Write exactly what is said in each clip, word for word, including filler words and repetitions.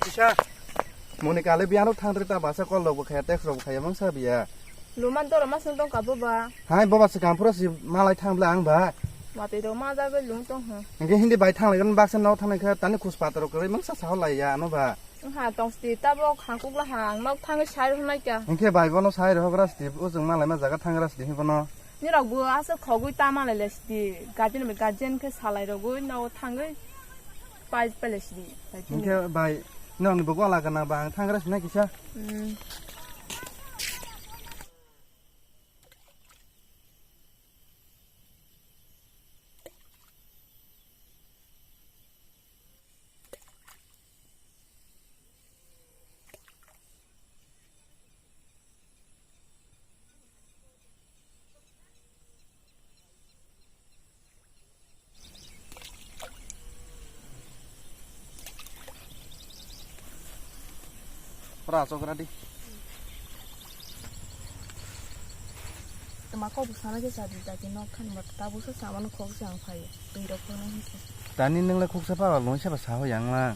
Kisa. Moni kale biyano thangre ta basa call rok bo khaya, text rok bo khaya, mangsa biya. Luman doro masung tong ka boba. Hai, boba se kampura si malai thang bla ang ba. Mate do ma jabe lung tong ho. Hingke hindi bai thang lai baksa no thang lai kha tani khus patar rok kwrwi mangsa sa lai ya ano ba. Ha tong sti tabo khangkuk la ha ang nok thangwi sai rw nai kya. Hingke bai bono sai rw gra sti o jwng malai ma jaga thang gra sti hi bono. Nirok bo aswk khogwi ta malai le sti guardian bai guardian khe salai rogwi no thangwi. Pai pele sidi. Hingke bai, nokni bo gola gana ba ang thangra sinai kisa. Hmm. Pura asok radi. Tama kok sana ke sadi dati nok khan mat tabu sa saman khok sang phai. Twi rok phone hin. Tani nang le khok sa pa lon sa ba sa ho yang la.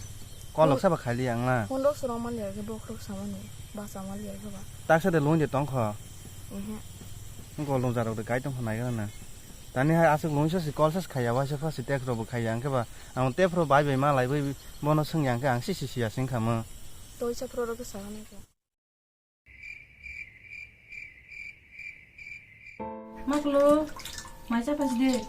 Kolok sa ba khali yang la. Phone rok soro man ya ke bok rok samani. Ba sa man ya ke ba. Tak sa de lon de tong kho. Mhm. Ko lon jarok de kai tong kho nai ga na. Tani hai aswk lungsa si call sa khaya, waisa pha si text rok bo khaya, hwnkhe ba ang tei phuru bai bai ma lai bai bono swngya, hwnkhe ang si si siya sing kha mo. Toi sa phuru rok sa hwnwi khe. Maklo, mai cha pas de.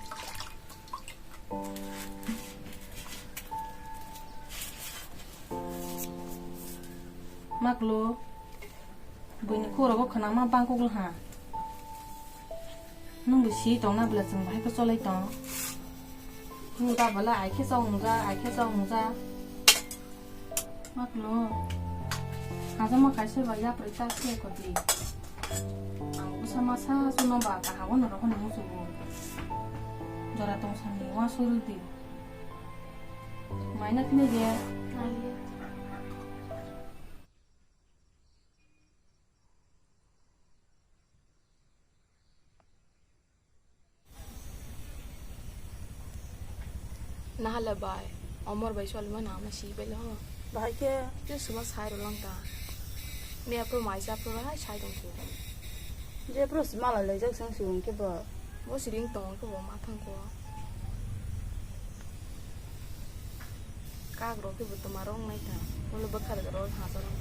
Maklo. Buini khorogo khwnama bangkuk ha. Nwng bo si tongna bwla chwng bahai khe cholai tong. Nwng ta bwla ai khe chong nungja, ai khe chong nungja. Maklo. Hajama kaisa ba yapri ta se koti. Ang bwsa masa suno ba kahabo no rohon musugo. Jora tong sani wa suru di. Maina tini dia. Nahala bai, Omor bai solima nangma si bai ho. Bahai khe? Tei suma sai rw lang ta. Miya pro mai cha pro hai sai tong khe. Je pro si malai lai jak sang si wng khe bo. Bo si ring tong khe bo ma thang ko. Kak rok khe bo toma rong nai ta. Ulo bwkha rok rok ha ta rong.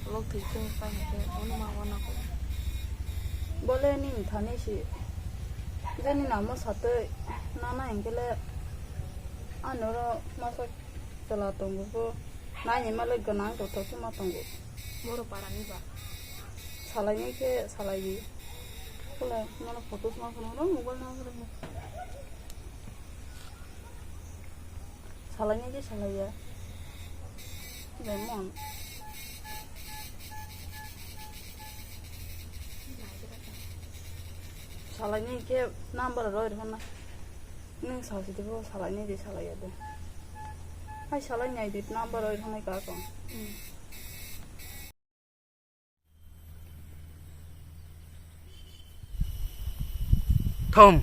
Ulo thwi khe pai khe ulo ma wana ko. Bole ni thani si. Jani namo satwi nana hingkhe le ano ro masa chwla tongo bo. Naini malik gwnang kotor khe ma tongo. Boro para ni ba. Salai ni khe salai di. Kula nono photo ma phano no mobile no phano. Salai ni khe salai ya. Lemon. Salai ni khe number roi rw na. Nwng salsi de bo salai ni de salai ya de. Hai salai nai de number roi rw na ka ko. Thom.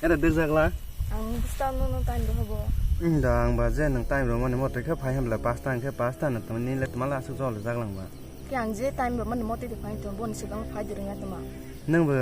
Era dek jakla. Ang bwsa no no time rw habo. Inda ang ba je nwng time rw mani motor khe phai hemla pasta hwnkhe pasta no tongni le twmala aswk jol jak lang ba. Khe ang je time rw mani motor khe phai tong boni swkang phai de rwngya twma. Nwng bo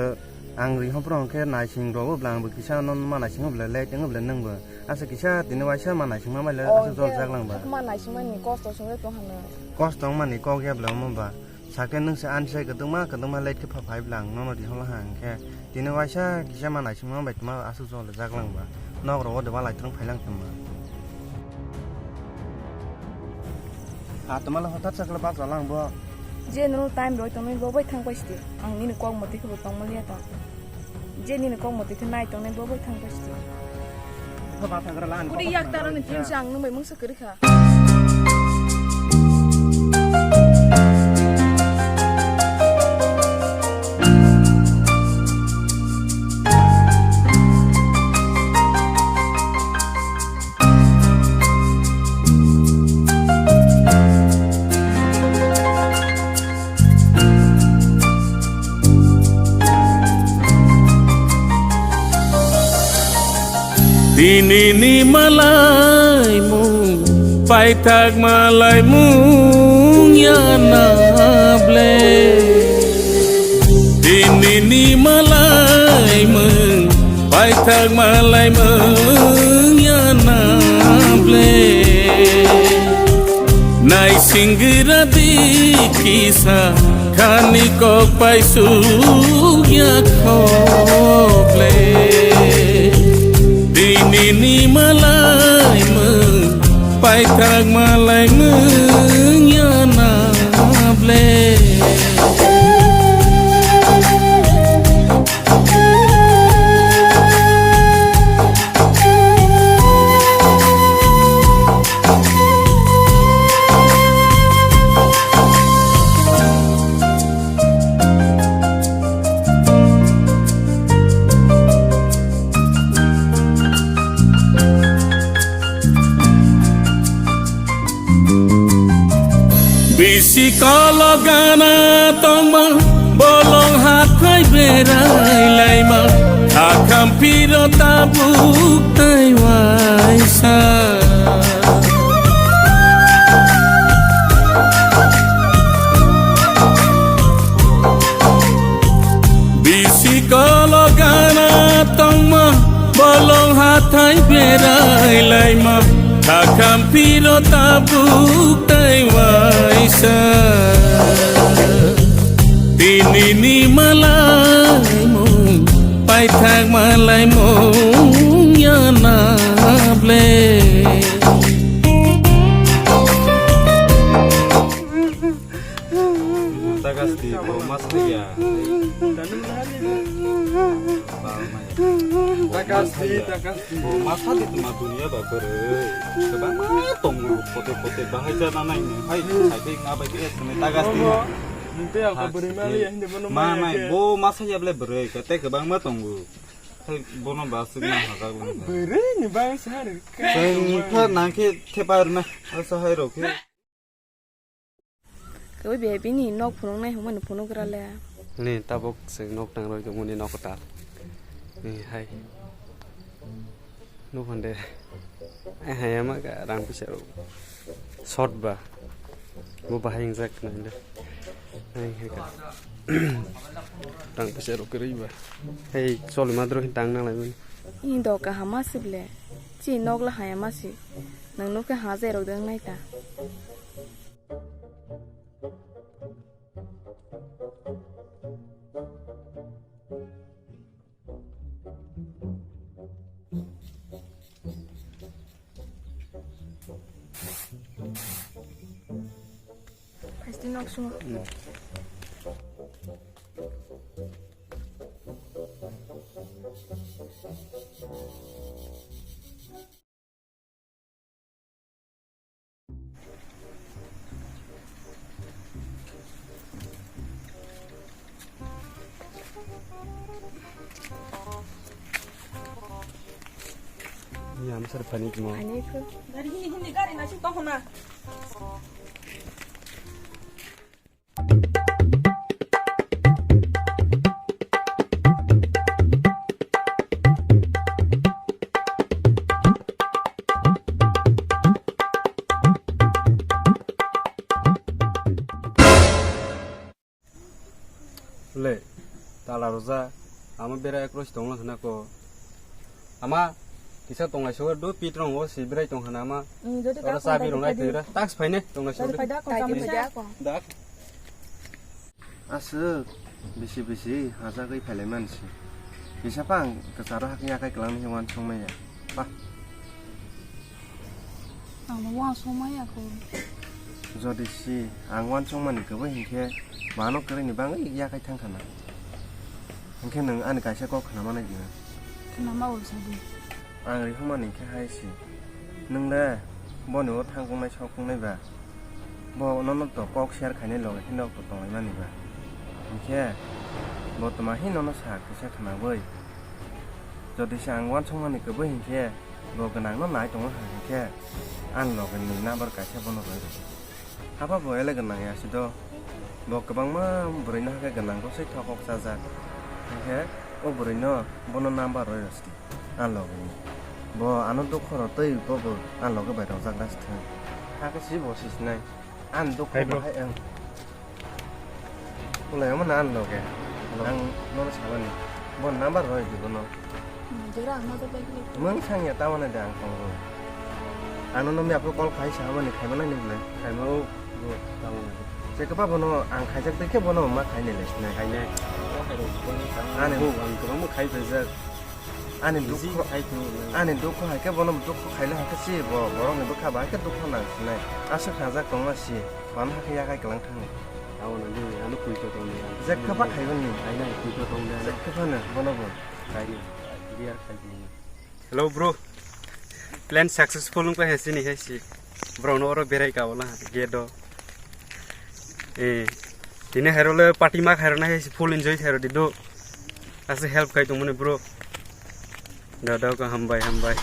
ang ri hopro hwnkhe naising rw bwla ang bo kisa no ma naising bwla le tong bwla nwng bo. Asa kisa tini waisa ma naisingma bai le asa jol jak lang ba. Ma naisingmani kosto songwi tong hano. Kosto wngmani kok ya bwla omo ba. Sakhe nwng se ani sai kwdwkma kwdwkma late khe pha phai bwla ang nono ri holo ha hwnkhe. Tini waisa kisa ma naisingma bai tma asa jol jak lang ba. Nok rogo de walai tong phai lang tongma. Ha tma le hotar sakla bak lang bo. Je nono time roi tongmani bo bai thang pai sidi. Ang nini kok motwi khe bo tongma liya tong. Je nini kok motwi khe nai tongnai bo bai thang pai sidi. Kudi yak taro ni tin sang nung bai mungsa kwrwi kha. Tini ni malai mung Paithak malai mung ya na ble. Tini ni malai mung. Paithak malai mung ya na ble. Nai singira di kisa. Khani kok pai suk ya khoble. Tini ni malai mung, paithak malai mung ya na ble. Bisi kolo gana tongma, bolong hathai berai laima, akham piro tabuk tai waisa. Bisi kolo gana tongma, bolong hathai berai laima, akham piro tabuk tai waisa. Tini ni malai mung, paithak malai mung ya na ble. Takasti, bo masaya. Takasti, takasti. Bo masadi tuma dunia ba bwrwi. Kwbangma tongo, pote pote bahai jana nai nung. Hai, hai, na bai khe sini takasti. Nungte ang bwrwi mali, hindi bono ma maya nai, khe. Bo masaya ble bwrwi, kate kwbangma tongo. Hai, bono ba sik na hajak nung. Bwrwi ni bang sari. Chwng kha nang khe thepa rwna, asa hai rok khe. Kebo bihai bini nok phunuknai hwnmani phunukgra le. Ni tabuk chwng nok nangroi tongmani nok kwtal. Ni hai. Nuk hwnde. Ai hai ama ga rang pisa rok. Short ba. Bo bahai wngjak nai le. Ai hai ga. Rang pisa rok kwrwi ba. Hei choli madro hin tang nang lai mani. Ni do kaham ma sib le. Chi nok la hai ama si. Nang nuk khe ha jai rok dang nai ta. Pasti nok sungo. Ini anu sar panik mo. Ani ko. Dari ini hindi gari nasi toh na. Le, tala roja, ama bera ekros tongla hana ko. Ama kisa tonglai so do pitrong o si berai tong hana ama. Hmm, jodi oro ka sabi rong nai tira. Tax phaine tonglai so. Jodi phaida ko. Dak. Aswk bisi bisi hajagwi phailai mansi. Kisa pang kwcharo hakni yakai kwlangni wansong maya. Pa. Ang bo wansong maya ko. Jodi si ang wansong mani kwbwi hinkhe mano kwrwini bangwi yakai thangkha na. Hinkhe nwng ani kaisa kok khna manai di na. Khna ma ul sadi. Ang rihormani khe hai si, nwng le boni o thangkuknai sokuknai ba, bo nono to kok share khainai loge khe nok to tonglaimani ba. Hinkhe bo tma hi nono sa kisa khnaui, jodi se ang wansukmani kwbui hinkhe bo gwnangno nai tongo hinkhe ani loge ni number kaisa bono rwi rw. Hapha bo elege nangya se do. Bo kwbangma bwrwino hakhe gwnang gosoi thokok chajak. Hinkhe o bwrwino bono number rwi rw sidi. Ang loge ni. Bo ano dukho rw twi bo bo ang loge bai rwjak da se thung. Hakhe si bo si sinai. An duk Hai, bro. Bahai ang. Ulai omo na an loge. Hello. Ang nono sabani. Bon number roi di bono. Jora ang noto pai kile. Mung sangya tamana de ang tongo. Ano no mi apo call khai sa mani khai mana ni bole. Khai mau bo tamana. Se kapa bono ang khai jak de ke bono ma khai ne le sinai. Khai ne. Ani bo ang kebang bo khai phaijak. Ani dukhu, ani dukhu hai khe bono dukhu khaina hai khe si bo borok ni bwkha ba hai khe dukhu nang sinai. Aswk hajak tongma si, mano hai khe yakai kwlang thangwi. Abo no di, ano puito tong di. Jekha ba khai bani. Khai nai puito tong di. Jekha ba no, bono bo. Khai di, beer khai di. Hello bro. Plan successful wngkha hai sini hai si. Bro no oro berai ka wala gate o. Eh, tini hairo le party ma khairo na hai si full enjoy khairo di do. Ase help khai tongmani bro. Dada ko hambai hambai.